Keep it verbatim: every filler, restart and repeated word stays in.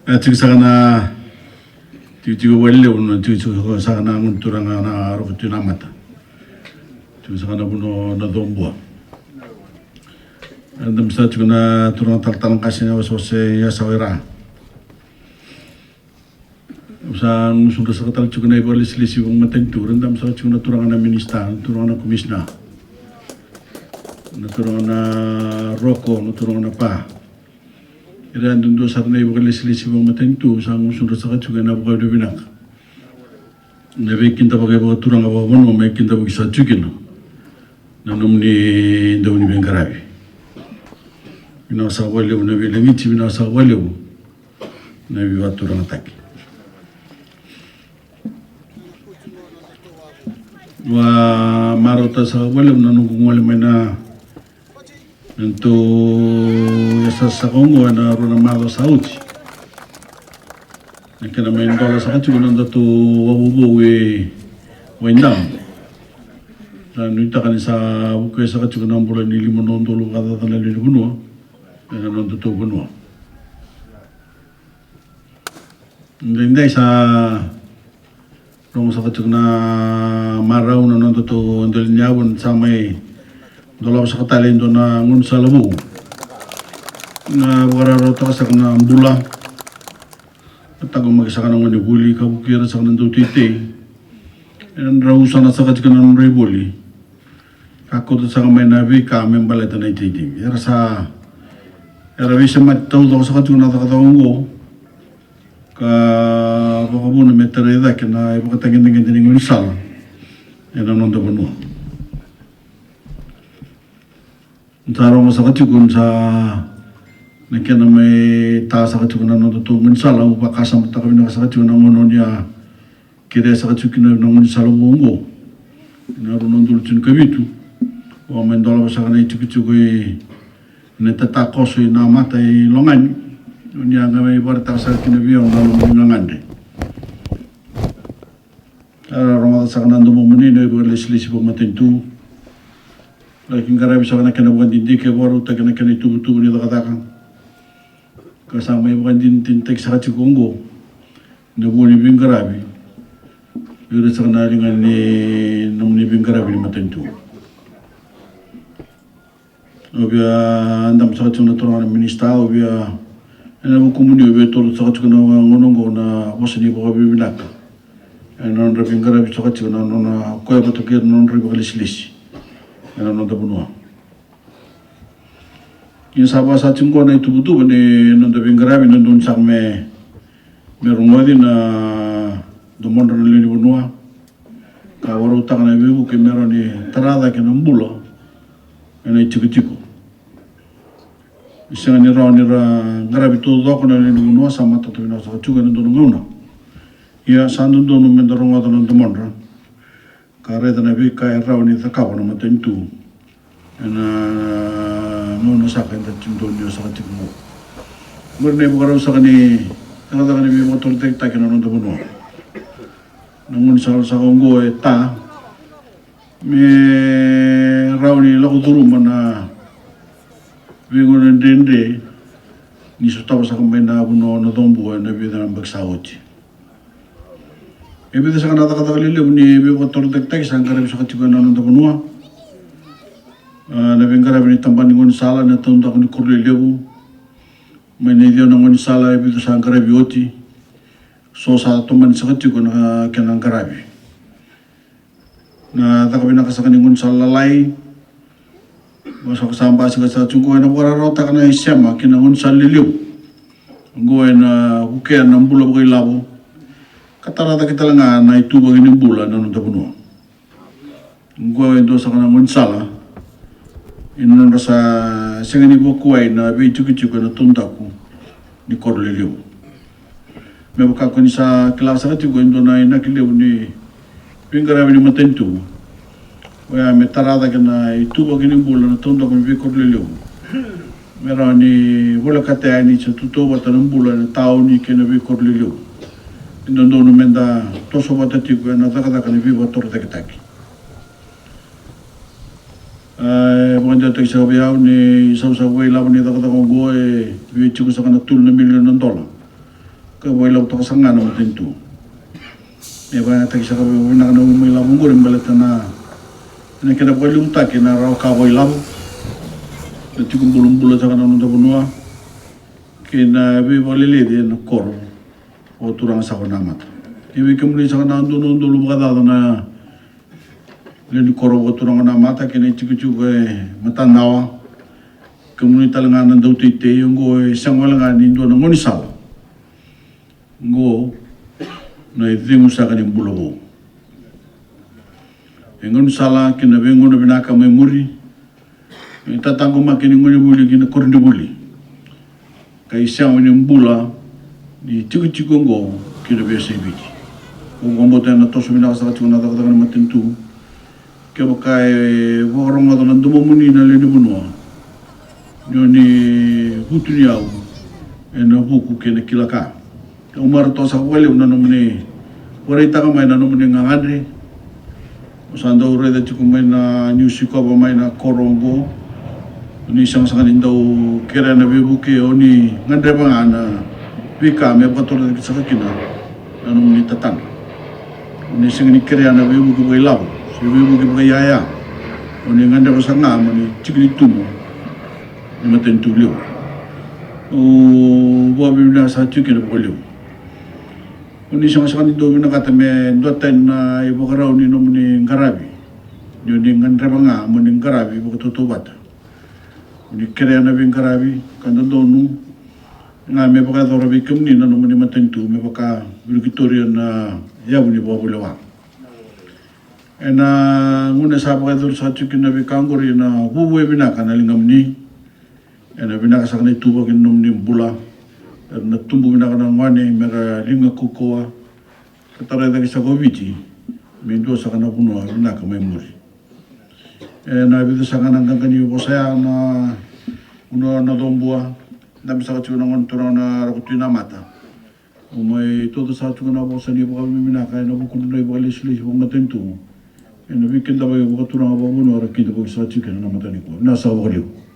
E tiko saka na tikotiko vakalevu, na tikotiko saka na gone turaga na Roko Tui Namata. Tiko saka na vanua na Cobua. E dabe saka tiko na turaga talatala qase na wasewase Yasawa i ra. Sa gusudra saka tale tiko na ivakalesilesi vakamatanitu, ra dabe saka tiko na turaga na minisita, na turaga na komisina, na turaga na Roko, na turaga na Pa. Ira yadudua sara na ivakalesilesi vakamatanitu sa gusudra saka tiko ena vakavinavinaka. Na veikidavaki vakaturaga vakavanua me kidavaki saka tiko kina na nomuni dau ni veiqaravi. Vinaka saka vakalevu na veilagiti, vinaka saka vakalevu na veivakaturagataki. Au marautaka saka vakalevu na noqu gole mai na nodatou yasayasa saka oqo ena rua na macawa sa oti. Na kena mai dola saka tiko na nodatou wavouvou e Waidamu. Sa nuitaka ni sa vukea saka tiko na bula ni lima na udolu vakacaca na lewe ni vanua ena nodatou vanua. Daidai sa rogo saka tiko na marau na nodatou dela ni yavu ni sa mai dolava saka tale e dua na gaunisala vou. Na vakarautaka saka na bula, na taqomaki saka na gone vuli ka vukea saka na dauteitei. E na drau sana saka tiko na nodra ivoli. Ka kauta saka mai na veika me baleta na itikitiki. Era sa, era veisemati taucoko saka tiko na cakacaka oqo. Ka vakavuna me tarai cake na ivakatagedegede ni gaunisala ena noda vanua. Sa rogo saka tiko ni sa na kena mai ta saka tiko na nodatou gaunisala, au vakasamataka vinaka saka tiko na gauna ni a kerea saka tiko kina na gaunisala vou oqo. Ena rua na udolu tinikavitu, au a mai dolava saka na itikotiko i na tatakoso i Namata i Logani. Ni a qai mai vakaraitaka saka kina vei au na loma ni gagadre. Era rogoca saka na domomuni na ivakalesilesi vakamatanitu. Laki qaravi saka na kena vakadidike, vakarautaki na kena ituvatuva ni cakacaka. Ka sa mai vakadinadinataki saka tiko oqo na vua ni veiqaravi. Ira saka na liga ni nomuni veiqaravi ni matanitu. Au via dabe saka tiko na turaga na minisita, au via, ena vukumuni au via taura saka tiko na gauna oqo na vosa ni vakavinavinaka ena nodra veiqaravi saka tiko na nona koya vata kei ira na nodra ivakalesilesi ena noda vanua. Ia sa vaka saka tiko oqo na ituvatuva ni noda veiqaravi, na dodonu saka me, me rogoci na domodra na lewe ni vanua. Ka vakarautaka na veivuke me rawa ni tara cake na bula ena itikotiko. Ni sega ni rawa ni ra qaravi taucoko na lewe ni vanua, sa matata vinaka saka tiko ena dua na gauna. Ia sa dodonu me da rogoca na domodra ka raica na veika e rawa ni cakava na matanitu. Ena gauna saka eda tiko, donu saka tiko qo. Qori na ivakarau saka ni cakacaka ni veivakatorocaketaki ena noda vanua. Na gaunisala saka oqo e ta me rawa ni lako curuma na veigauna dredre ni sotava saka mai na vanua o Nacobua ena vica na yabaki sa oti. E vica saka na cakacaka lelevu ni veivakatorocaketaki sa qaravi saka tiko ena noda vanua. A, na veiqaravi ni tabana ni gaunisala, na taudaku ni koro lelevu. Mai na iciwa na gaunisala e vica sa qaravi oti. So sa tomani saka tiko na kena qaravi. Na caka vinaka saka ni gaunisala lalai. Sa, sa basika saka tiko ena vakarautaka na isema ki na gaunisala lelevu. Oqo ena vukea na bula vakailavo ka tara cake tale ga na ituvaki ni bula ena noda vanua. Oqo e dua saka na gaunisala ena nodra sa sega ni vakuwai na veitikotiko ena taudaku ni koro lelevu. Me vaka ko ni sa kila saka tiko e dua na inaki levu ni veiqaravi ni matanitu, oya me tara cake na ituvaki ni bula na taudaku ni veikoro lelevu. Me rawa ni volekata yani se tautauvata na bula ena tauni kei na veikoro lelevu. E dodonu me da toso vata tiko ena cakacaka ni veivakatorocaketaki. E vakadewataki saka vei au ni sausau vakailavo ni cakacaka oqo e via tiko saka na tolu na milioni na dola. ka vakailavotaka saka ga na matanitu. E vakayagataki saka vakavinaka na uma ilavo oqori baleta na, na kena vakalevutaki na rawa ka vakailavo, na tiko bulabula saka na noda vanua kei na veivakaleleci ena koro vakaturaga saka o Namata. Kei vei kemuni saka na udolu, udolu vakacaca na lewe ni koro vakaturaga o Namata kei na itikotiko e Matadawa. Kemuni tale ga na dauteitei, oqo e sega wale ga ni dua na gaunisala. Oqo na icegu saka ni bula vou. E gaunisala ki na veigauna vinaka mai muri, e tataqomaki ni gonevuli ki na koronivuli, ka isema ni bula ni tikotiko oqo ki na veiyasai Viti. Au vakabauta ena toso vinaka saka tiko na cakacaka ni matanitu. Kevaka e vakarogoca na domomuni na lewe ni vanua, ni o ni vutuniyau ena vuku kei na kila ka. Au marautaka saka vakalevu na nomuni vakaraitaka mai na nomuni gagadre. Au sa dau raica tiko mai na niu sikova mai na koro oqo, o ni sega saka ni dau kerea na veivuke, o ni gadreva ga na veika me vakatorocake saka kina na nomuni tatadra. O ni sega ni kerea na veivuke vakailavo se veivuke vakaiyaya. O ni gadreva saka ga mo ni tiki ni tubu ni matanitu levu. Au vakavinavinaka saka tiko kina vakalevu. O ni sega saka ni dau vinakata me duatani na ivakarau ni nomuni qaravi, ni o ni gadreva ga mo ni qaravi vakatautauvata. O ni kerea na veiqaravi ka dodonu ga me vakayacora vei kemuni na nomuni matanitu me vaka vei iratou na yavu ni vakatulewa. Ena gauna sa vakayacori saka tiko kina na veika oqori, ena vuvu e vinaka na ligamuni. Ena vinaka saka na ituvaki ni nomuni bula. Era na tubu vinaka na gone me ra liga kaukauwa, ka tarai cake saka o Viti me dua saka na vanua vinaka mai muri. Ena vica saka na qaqa ni vosa ya, na vanua na Cobua, dabe saka tiko na gone turaga na Roko Tui Namata. Au mai tauca saka tiko na vosa ni vakavinavinaka ena vukudrau na ivakalesilesi vakamatanitu ena veikidavaki vakaturaga vakavanua era kidavaki saka tiko ena mataka nikua. Vinaka saka vakalevu.